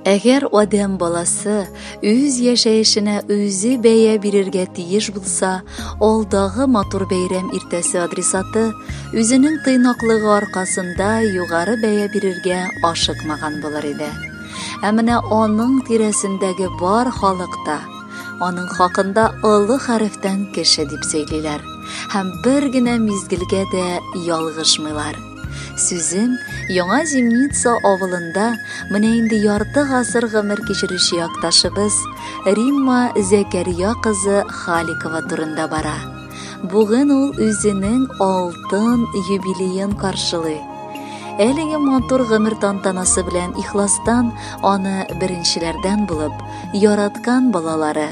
Әгәр адәм баласы үз яшәешенә үзе бәя бирергә тиеш булса, алдагы матур бәйрәм иртәсе адресаты үзенең тыйнаклыгы аркасында югары бәя бирергә ашыкмаган булыр иде. Ә менә аның тирәсендәге бар халык та аның хакында олы хәрефтән кеше дип сөйлиләр һәм бер генә мизгелгә дә ялгышмыйлар. Сүзем Яңа Зимница авылында менә инде ярты гасыр гомер кичерүче якташыбыз Римма Зәкәрия кызы Халикова турында бара. Бүген ул үзенең алтын юбилеен каршылый. Әлеге матур гомер тантанасы белән ихластан аны беренчеләрдән булып яраткан балалары,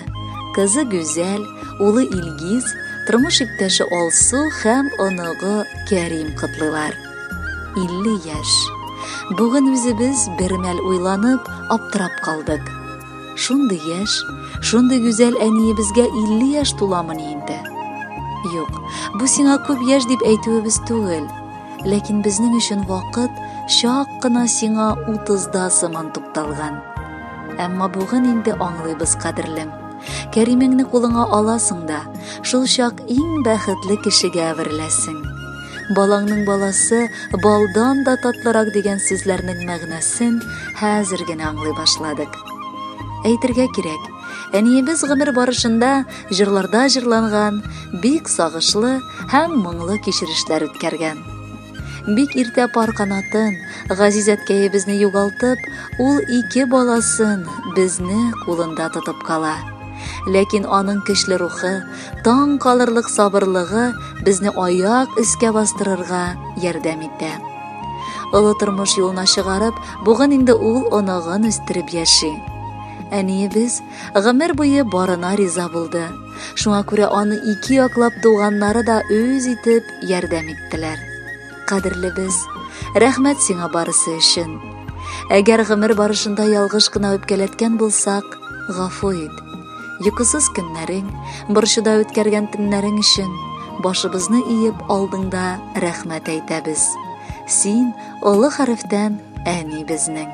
кызы Гүзәл, улы Илгиз, тормыш иптәше Алсу һәм оныгы Кәрим котлыйлар. 50 яшь. Бүген үзебез бер мәл уйланып, аптырап калдык. Шундый яшь, шундый гүзәл әниебезгә 50 яшь туламыни инде? Юк, бу сиңа күп яшь дип әйтүебез түгел. Ләкин безнең өчен вакыт чак кына сиңа 30-да сыман тукталган. Әмма бүген инде аңлыйбыз, кадерлем. Кәримеңне кулыңа аласың да, шул чак иң бәхетле кешегә әвереләсең. Балаңның баласы балдан да татлырак дигән сүзләрнең мәгънәсен хәзер генә аңлый башладык. Әйтергә кирәк, әниебез гомер барышында җырларда җырланган, бик сагышлы һәм моңлы кичерешләр үткәргән. Бик иртә пар канатын, газиз әткәебезне югалтып, ул ике баласын, безне кулында тотып кала. Ләкин аның көчле рухы, таң калырлык сабырлыгы безне аяк өскә бастырырга ярдәм итә. Олы тормыш юлына чыгарып, бүген инде ул оныгын үстереп яши. Әниебез гомер буе барына риза булды. Шуңа күрә аны ике яклап туганнары да үз итеп ярдәм иттеләр. Кадерлебез, рәхмәт сиңа барысы өчен. Әгәр гомер барышында ялгыш кына үпкәләткән булсак, гафу ит. Йокысыз көннәрең, борчуда үткәргән төннәрең өчен башыбызны иеп алдыңда рәхмәт әйтәбез. Син олы хәрефтән әни безнең.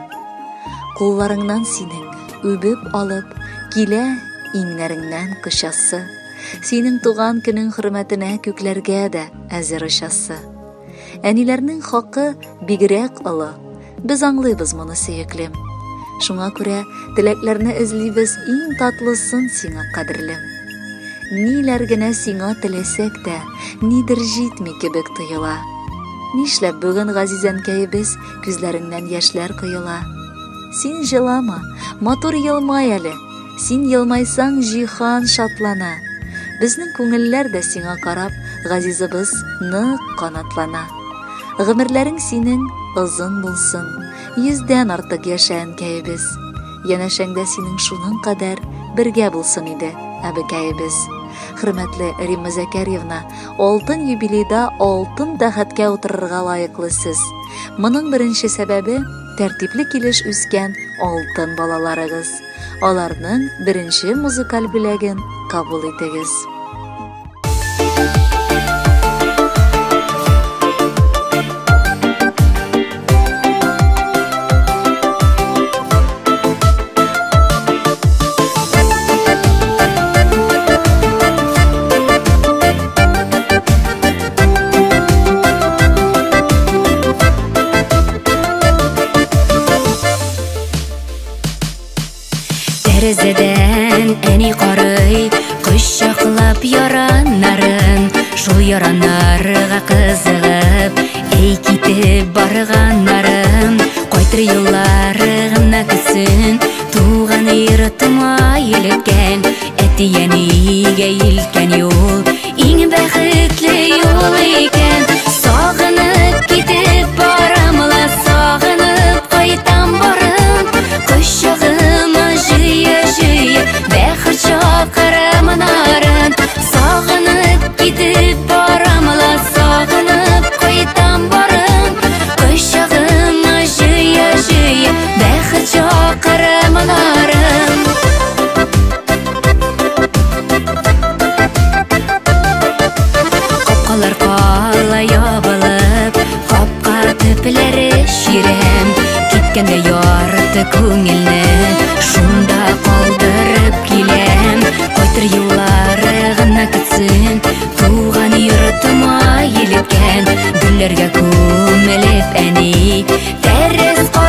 Кулларыңнан синең үбеп алып, килә иңнәреңнән кочасы. Синең туган көнең хөрмәтенә күкләргә дә әзер очасы. Әниләрнең хакы бигрәк олы. Без аңлыйбыз моны, сөеклем. Шуңа күрә теләкләрне эзлибез иң татлысын сиңа, кадерлем. Ниләр генә сиңа теләсәк тә, нидер җитми кебек тоела. Нишләп бүген газиз әнкәебез күзләреңнән яшьләр коела? Син җылама, матур елмай әле. Син елмайсаң, җиһан шатлана. Безнең күңелләр дә сиңа карап, газизыбыз нык канатлана. Гомерләрең синең озын булсын, йөздән артык яшә, әнкәебез. Янәшәңдә синең шуның кадәр бергә булсын иде, әбекәебез. Хөрмәтле Римма Зәкәрьевна, алтын юбилейда алтын тәхеткә утырырга лаеклы сез. Моның беренче сәбәбе тәртипле килеш үскән алтын балаларыгыз. Аларның беренче музыкаль бүләген кабул итегез. Тәрәзәдән әни карый, кочаклап яраннарын, шул яраннарга кызыгып, әй китеп барганнарын, кайтыр юллары гына көтсен, туган йортыма илткән, әти-әнигә илткән юл, иң бәхетле юл икән. Сагынып китеп барам ла, сагынып кайтам барам, кочагыма җыя-җыя, бәхет чакырам нарын. Сагынып китеп барам ла, сагынып кайтам барам, кочагыма җыя-җыя, бәхет чакырам нарын. Капкалар кала ябылып, капка төпләре чирәм, киткәндә ярты күңелне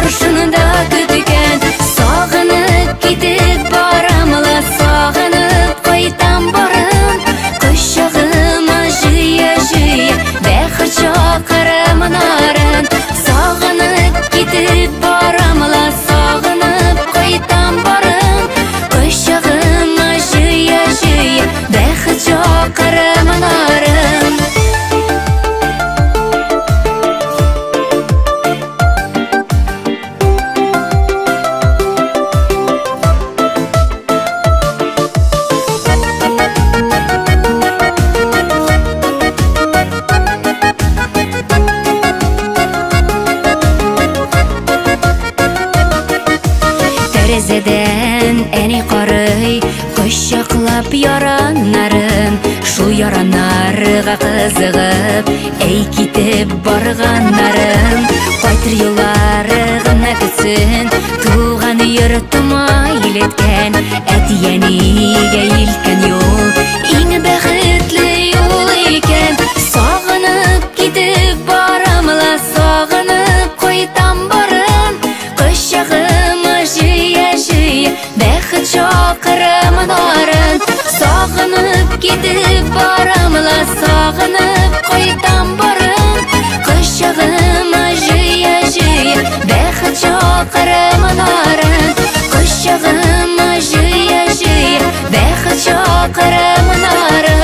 Каршында көткән. Сагынып китеп барам ла, сагынып кайтам барын. Кочагыма җыя-җыя бәхет чакырам нарын. Сагынып китеп барам ла, сагынып кайтам барын. Кочагыма җыя-җыя бәхет чакырам нарын. Тәрәзәдән әни карый, кочаклап яраннарын. Шул яраннарга кызыгып, әй китеп барганнарын. Кайтыр юллары гына көтсен, туган йортыма илеткән. Әти-әнигә илткән юл, иң бәхетле юл икән. Сагынып китеп барам ла, сагынып кайтам барын. Кочагыма җыя-җыя бәхет чакырам нарын. Сагынып китеп барам ла, сагынып кайтам барын. Кочагыма җыя-җыя бәхет чакырам нарын. Кочагыма җыя-җыя бәхет чакырам нарын.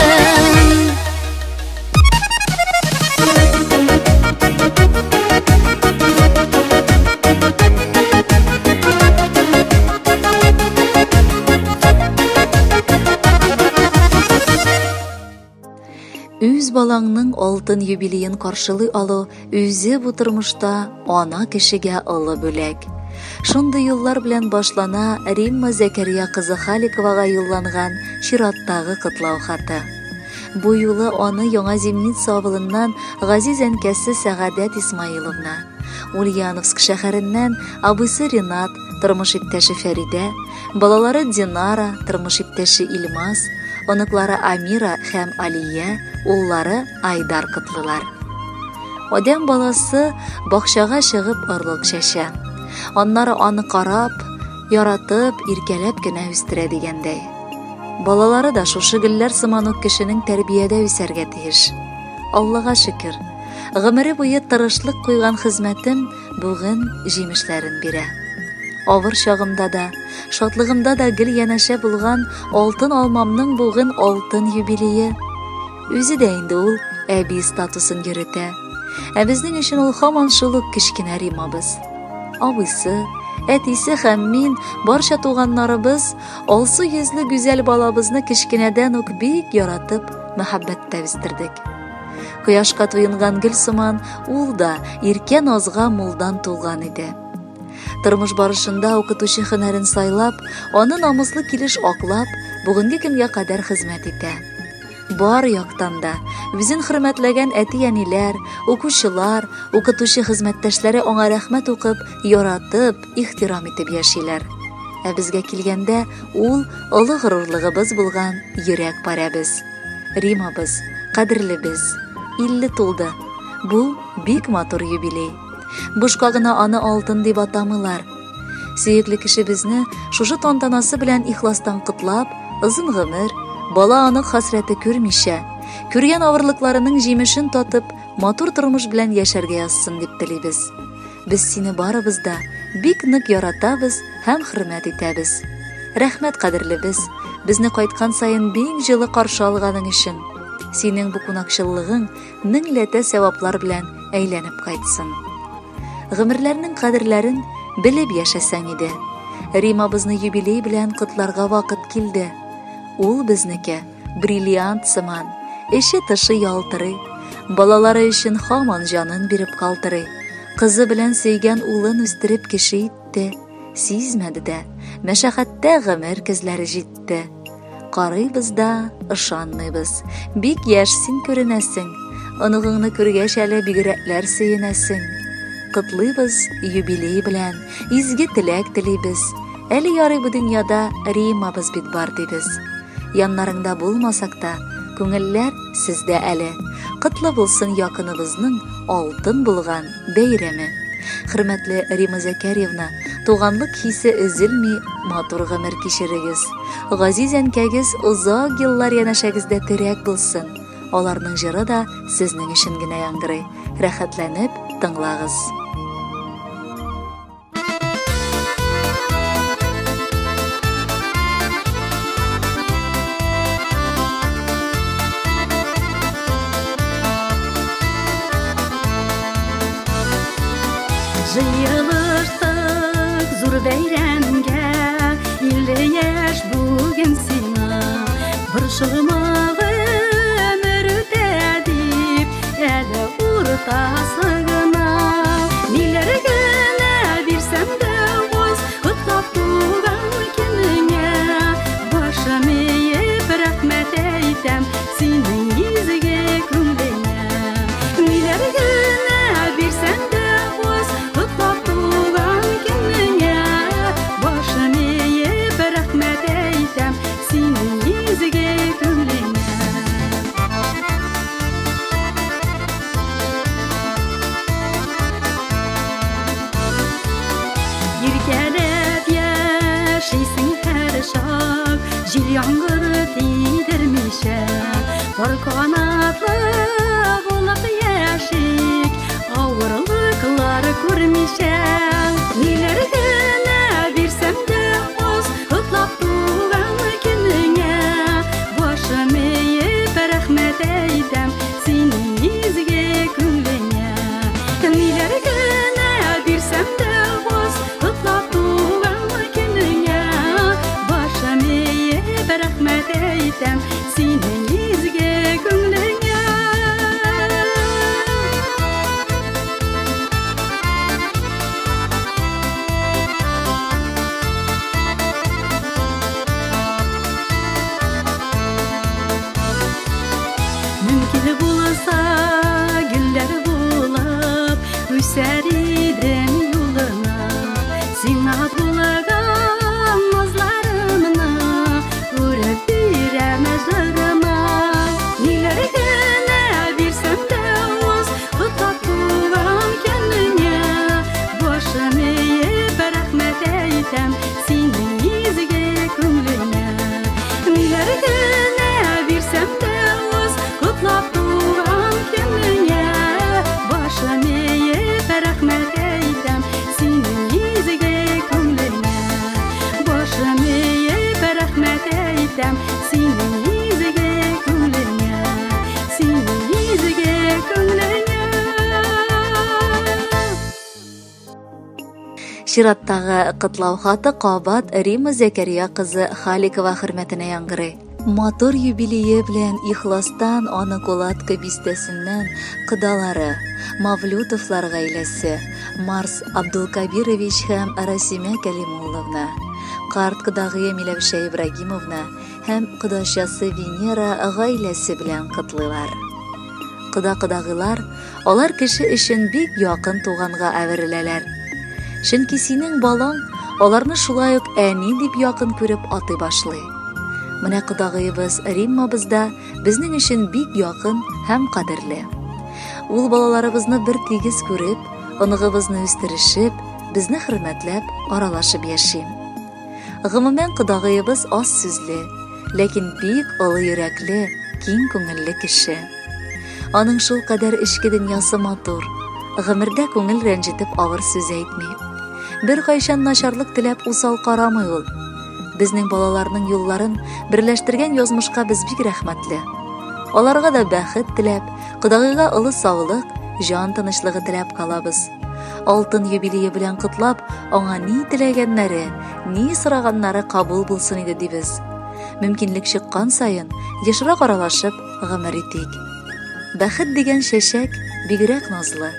Үз балаңның алтын юбилеен каршылый алу үзе бу тормышта ана кешегә олы бүләк. Шундый юллар белән башлана Римма Зәкәрия кызы Халиковага юлланган чираттагы котлау хаты. Бу юлы аны Яңа Зимница авылыннан газиз әнкәсе Сәгадәт Исмаиловна, Ульяновск шәһәреннән абыйсы Ринат, тормыш иптәше Фәридә, балалары Динара, тормыш иптәше Илмаз, оныклары Амира һәм Алия, уллары Айдар котлыйлар. Адәм баласы бакчага чыгып орлык чәчә. Аннары аны карап, яратып, иркәләп кенә үстерә дигәндәй. Балалары да шушы гөлләр сыман ук кешенең тәрбиядә үсәргә тиеш. Аллага шөкер, гомере буе тырышлык куйган хезмәтем бүген җимешләрен бирә. Авыр чагымда да, шатлыгымда да гел янәшә булган алтын алмамның бүген алтын юбилее. Үзе дә инде ул әби статусын йөретә. Ә безнең өчен ул һаман шул ук кечкенә Римабыз. Абыйсы, әтисе һәм мин, барча туганнарыбыз, алсу йөзле гүзәл балабызны кечкенәдән үк бик яратып, мәхәббәттә үстердек. Кояшка туенган гөл сыман, ул да иркә назга мулдан тулган иде. Тормыш барышында укытучы һөнәрен сайлап, аны намуслы килеш аклап, бүгенге көнгә кадәр хезмәт итә. Бар яктан да үзен хөрмәтләгән әти-әниләр, укучылар, укытучы хезмәттәшләре аңа рәхмәт укып, яратып, ихтирам итеп яшиләр. Ә безгә килгәндә, ул олы горурлыгыбыз булган йөрәк парәбез. Римабыз, кадерлебез, 50 тулды. Бу бик матур юбилей. Бушка гына аны алтын дип атамыйлар. Сөекле кешебезне шушы тантанасы белән ихластан котлап, озын гомер, бала анык хәсрәте күрмичә, күргән авырлыкларының җимешен татып, матур тормыш белән яшәргә язсын дип телибез. Без сине барыбыз да бик нык яратабыз һәм хөрмәт итәбез. Рәхмәт, кадерлебез, безне кайткан саен бик җылы каршы алганың өчен. Синең бу кунакчыллыгың меңләтә сәваплар белән әйләнеп кайтсын. Гомерләрнең кадерләрен белеп яшәсәң иде. Римабызны юбилей белән котларга вакыт килде. Ул безнеке бриллиант сыман, эче тышы ялтырый. Балалары өчен һаман җанын биреп калтырый. Кызы белән сөйгән улын үстереп кеше итте. Сизмәде дә, мәшәкатьтә гомер көзләре җитте. Карыйбыз да, ышанмыйбыз. Бик яшь син күренәсең. Оныгыңны күргәч әле бигрәкләр сөенәсең. Котлыйбыз юбилей белән, изге теләк телибез. Әле ярый бу дөньяда Римабыз бит бар дибез. Яннарыңда булмасак та, күңелләр сездә әле. Котлы булсын якыныбызның алтын булган бәйрәме. Хөрмәтле Рима Зәкәрьевна, туганлык хисе өзелми, матур гомер кичерегез. Газиз әнкәгез озак еллар янәшәгездә терәк булсын. Аларның җыры да сезнең өчен генә яңгырый. Рәхәтләнеп тыңлагыз. Җыелыштык зур бәйрәмгә, 50 яшь бүген сиңа. Борчылма гомер үтә дип, әле уртасы гына. Ниләр генә бирсәм дә аз, котлап туган көнеңә. Башым иеп рәхмәт әйтәм синең изге күңелеңә. Ниләр генә бирсәм дә аз, котлап туган көнеңә. Башым иеп рәхмәт әйтәм синең изге күңелеңә. Иркәләп яшисең һәр чак, җил яңгыр тидермичә. Пар канатлы булып яшик, авырлыклар күрмичә. Ниләр генә бирсәм дә аз, котлап туган көнеңә. Башым иеп рәхмәт әйтәм синең изге күңелеңә. Ниләр генә бирсәм дә аз, котлап туган көнеңә. Башым иеп рәхмәт әйтәм синең изге күңелеңә. Мөмкин булса гөлләр булып үсәр идем юлыңа. Сиңа булган назларымны үреп бирәм җырыма. Ниләр генә бирсәм дә аз, котлап туган көнеңә. Башым иеп рәхмәт әйтәм синең изге күңелеңә. Ниләр генә бирсәм дә аз, котлап туган көнеңә. Башым иеп рәхмәт әйтәм синең изге күңелеңә. Башым иеп рәхмәт әйтәм синең изге күңелеңә. Синең изге күңелеңә. Чираттагы котлау хаты кабат Рима Зәкәрия кызы Халикова хөрмәтенә яңгырый. Матур юбилее белән ихластан аны Кулатка бистәсеннән кодалары, Мавлютовлар гаиләсе, Марс Абдулкабирович һәм Расимә Кәлимулловна, карт кодагые Миләүшә Ибрагимовна һәм кодачасы Венера гаиләсе белән котлыйлар. Кода-кодагыйлар алар кеше өчен бик якын туганга әвереләләр. Чөнки синең балаң аларны шулай ук әни дип якын күреп атый башлый. Менә кодагыебыз Риммабыз да безнең өчен бик якын һәм кадерле. Ул балаларыбызны бер тигез күреп, оныгыбызны үстерешеп, безне хөрмәтләп, аралашып яши. Гомумән, кодагыебыз аз сүзле, ләкин бик олы йөрәкле, киң күңелле кеше. Аның шул кадәр эчке дөньясы матур. Гомердә күңел рәнҗетеп авыр сүз әйтми. Беркайчан начарлык теләп усал карамый ул. Безнең балаларның юлларын берләштергән язмышка без бик рәхмәтле. Аларга да бәхет теләп, кодагыйга олы саулык, җан тынычлыгы теләп калабыз. Алтын юбилее белән котлап, аңа ни теләгәннәре, ни сораганнары кабул булсын иде дибез. Мөмкинлек чыккан саен, ешрак аралашып, гомер итик. Бәхет дигән чәчәк бигрәк назлы.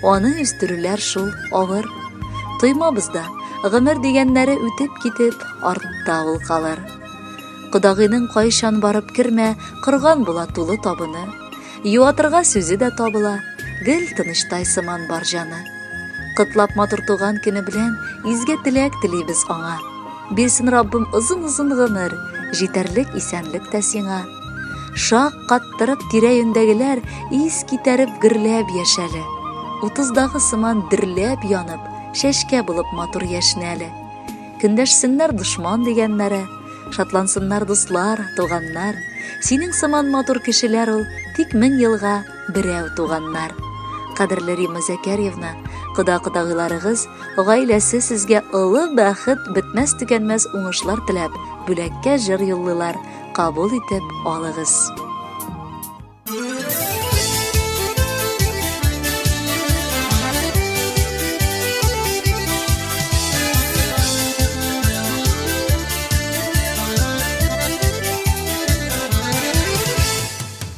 Аны үстерүләр шул авыр. Тоймабыз да, гомер дигәннәре үтеп китеп, артта ул калыр. Кодагыйның кайчан барып кермә, корган була тулы табыны. Юатырга сүзе дә табыла, гел тынычтай сыман бар җаны. Котлап матур туган көне белән изге теләк телибез аңа. Бирсен Раббым озын-озын гомер, җитәрлек исәнлек тә сиңа. Шак каттырып тирә-юньдәгеләр ис китәреп гөрләп яшәле. Утыздагы сыман дөрләп янып, чәчкә булып матур яшьнә әле. Көндәшсеннәр дошман дигәннәре, шатлансыннар дуслар, туганнар. Синең сыман матур кешеләр ул тик мең елга берәү туганнар. Кадерле Римма Зәкәрьевна, кода-кодагыйларыгыз, гаиләсе сезгә олы бәхет, бетмәс-төкәнмәс уңышлар теләп, бүләккә җыр юллыйлар, кабул итеп алыгыз.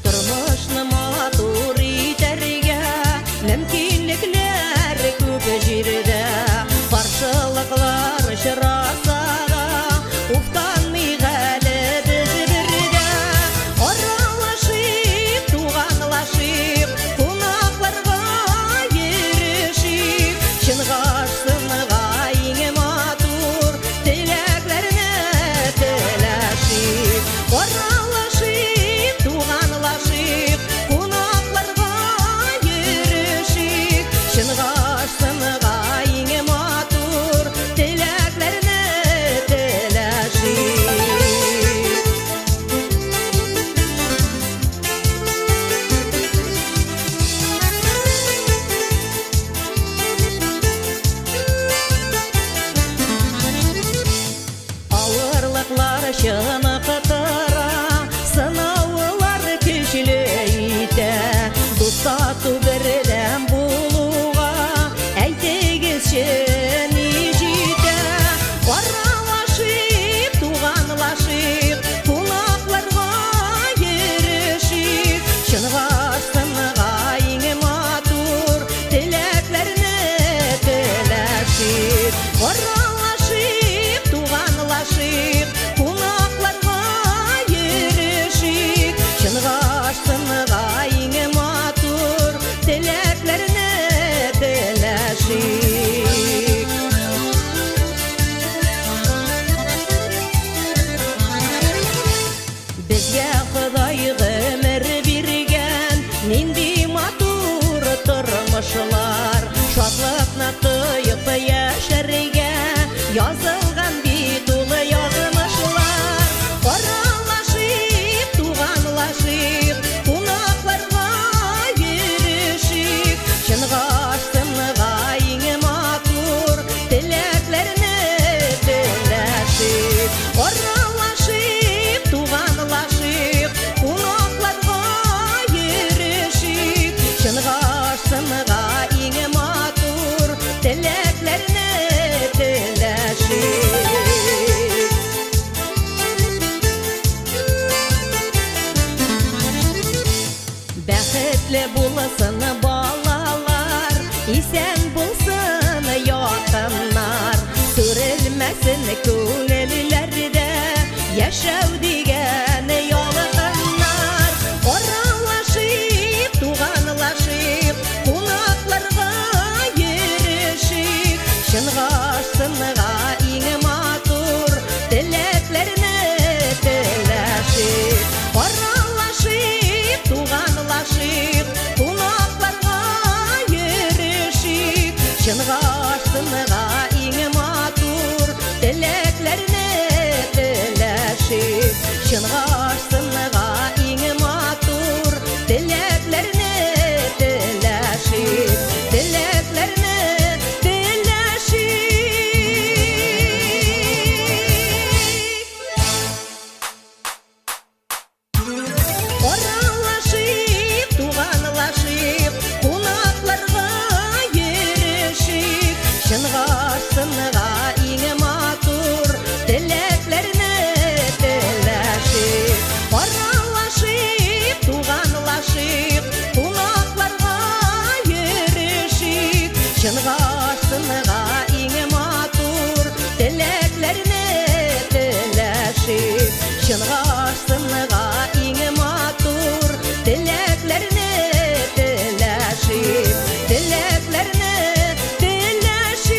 Тормышны матур итәргә мөмкинлекләр күп җирдә. Каршылыклар очраса да, уфтанмыйк әле без бергә. Аралашыйк, туганлашыйк, кунакларга йөрешик. Чынга ашсынга иң матур теләкләрне теләшик. Аралашыйк, туганлашыйк, кунакларга йөрешик. Чынга ашсынга иң матур теләкләрне теләшик. Авырлыклар чыныктыра, сынаулар көчле итә. Дус тату бердәм булуга, әйтегезче, ни җитә? Аралашыйк, туганлашыйк, кунакларга йөрешик. Чынга ашсынга иң матур теләкләрне теләшик. Аралашыйк, туганлашыйк, кунакларга йөрешик. Чынга ашсынга иң матур теләкләрне теләшик. Безгә Ходай гомер биргән, нинди матур тормышлар. Шатлыкны тоеп яшәргә язылган бит ул язмышлар. Аралашыйк, туганлашыйк, кунакларга йөрешик. Чынга ашсынга иң матур теләкләрне теләшик. Аралашыйк, туганлашыйк, кунакларга йөрешик. Чынга ашсынга иң матур теләкләрне теләшик. Бәхетле булсын балалар, исән булсын якыннар. Сүрелмәсен күңелләрдә яшәү дигән ялкыннар. Аралашыйк, туганлашыйк, кунакларга йөрешик. Чынга ашсынга иң матур теләкләрне теләшик. Аралашыйк, туганлашыйк, кунакларга йөрешик. Чынга ашсынга иң матур теләкләрне теләшик. Чынга ашсынга иң матур теләкләрне теләшик. Теләкләрне теләшик. Аралашыйк, туганлашыйк, кунакларга йөрешик. Чынга ашсынга иң матур теләкләрне теләшик. Аралашыйк, туганлашыйк, кунакларга йөрешик. Чынга ашсынга иң матур теләкләрне теләшик. Чынга ашсынга иң матур теләкләрне теләшик. Теләкләрне теләшик.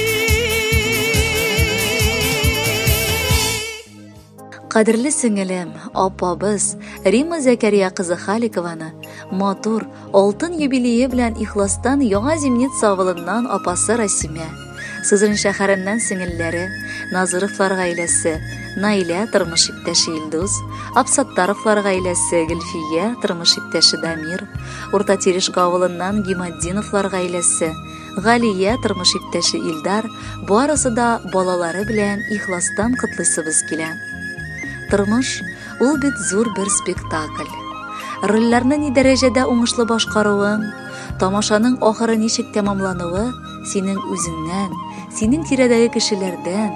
Кадерле сеңелем, апабыз Римма Зәкәрия кызы Халикованы Матур, алтын юбилее белән ихластан Яңа Зимница авылыннан апасы Расимә, Сызрань шәһәреннән сеңелләре, Назыровлар гаиләсе, Наилә, тормыш иптәше Илдус, Абсаттаровлар гаиләсе, Гөлфия, тормыш иптәше Дамир, Урта Терешка авылыннан Гиматдиновлар гаиләсе, Галия, тормыш иптәше Илдар, барысы да балалары белән ихластан котлыйсыбыз килә. Тормыш, ул бит зур бер спектакль. Рольләрне ни дәрәҗәдә уңышлы башкаруың, тамашаның ахыры ничек тәмамлануы синең үзеңнән, синең тирәдәге кешеләрдән,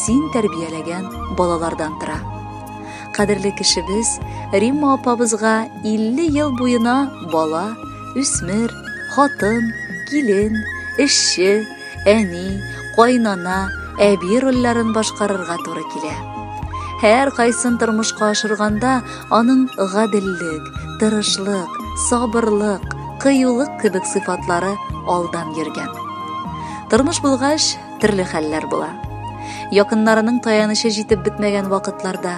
син тәрбияләгән балалардан тора. Кадерле кешебез Римма апабызга 50 ел буена бала, үсмер, хатын, килен, эшче, әни, кайнана, әби рольләрен башкарырга туры килә. Һәр кайсын тормышка ашырганда аның гаделлек, тырышлык, сабырлык, кыюлык кебек сыйфатлары алдан йөргән. Тормыш булгач, төрле хәлләр була. Якыннарының таянычы җитеп бетмәгән вакытларда,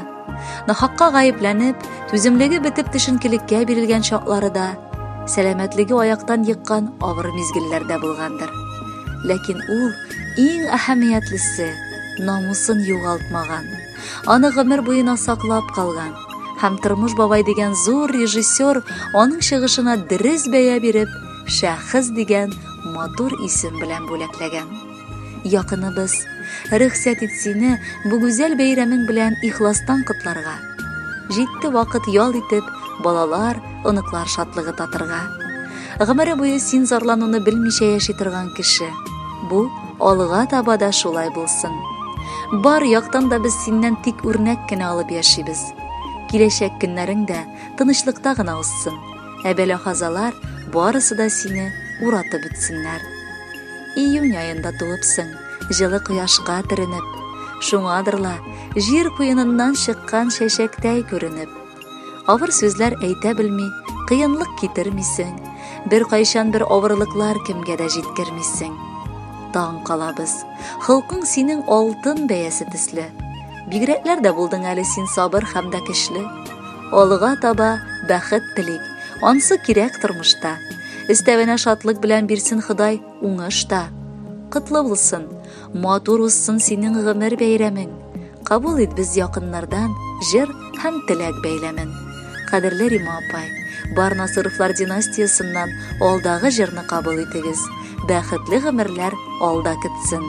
нахакка гаепләнеп, түземлеге бетеп төшенкелеккә бирелгән чаклары да, сәламәтлеге аяктан еккан авыр мизгелләр дә булгандыр. Ләкин ул иң әһәмиятлесе, намусын югалтмаган. Аны гомер буена саклап калган. Һәм Тормыш бабай дигән зур режиссер аның чыгышына дөрес бәя биреп, шәхес дигән матур исем белән бүләкләгән. Якыныбыз, рөхсәт ит сине бу гүзәл бәйрәмең белән ихластан котларга. Җитте вакыт ял итеп, балалар, оныклар шатлыгы татырга. Гомере буе син зарлануны белмичә яши торган кеше. Бу алга таба да шулай булсын. Бар яктан да без синнән тик үрнәк кенә алып яшибез. Киләчәк көннәрең дә тынычлыкта гына узсын. Ә бәла-казалар барысы да сине уратып үтсеннәр. Июнь аенда туыпсың, җылы кояшка төренеп. Шуңадыр ла, җир куеныннан чыккан чәчәктәй күренеп. Авыр сүзләр әйтә белми, кыенлык китермисең. Беркайчан бер авырлыклар кемгә дә җиткермисең. Таң калабыз. Холкың синең алтын бәясе төсле. Бигрәкләр дә булдың әле син сабыр һәм дә көчле. Алга таба бәхет телик, ансы кирәк тормышта. Өстәвенә шатлык белән бирсен Ходай уңыш та. Котлы булсын, матур узсын синең гомер бәйрәмең. Кабул ит без якыннардан җыр һәм теләк бәйләмен. Кадерле Рима апай, бар Насыровлар династиясеннән алдагы җырны кабул итегез. Бәхетле гомерләр алда көтсен.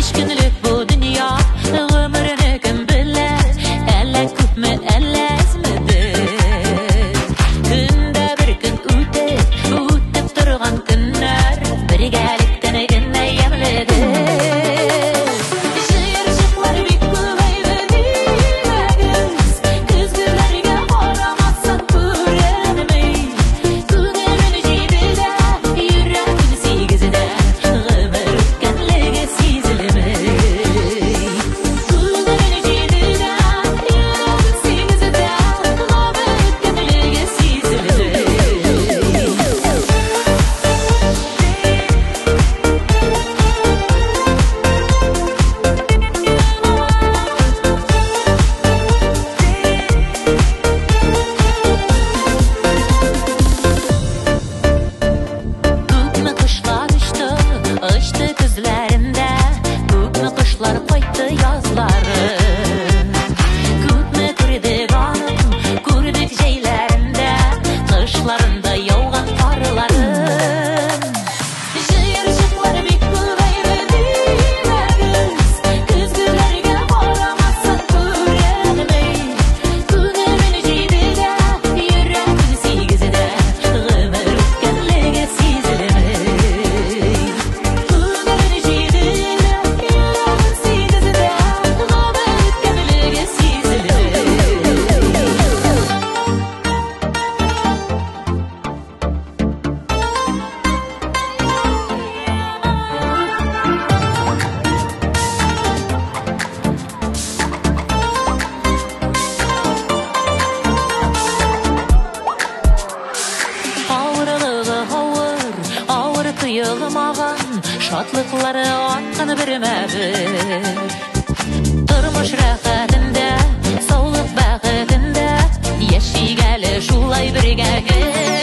Өч көнлек бу дөнья, гомерне кем белә, әллә күпме, әллә әзме без. Шатлыклары арткан бермә-бер. Тормыш рәхәтендә, саулык бәхетендә, яшик әле шулай бергә гел.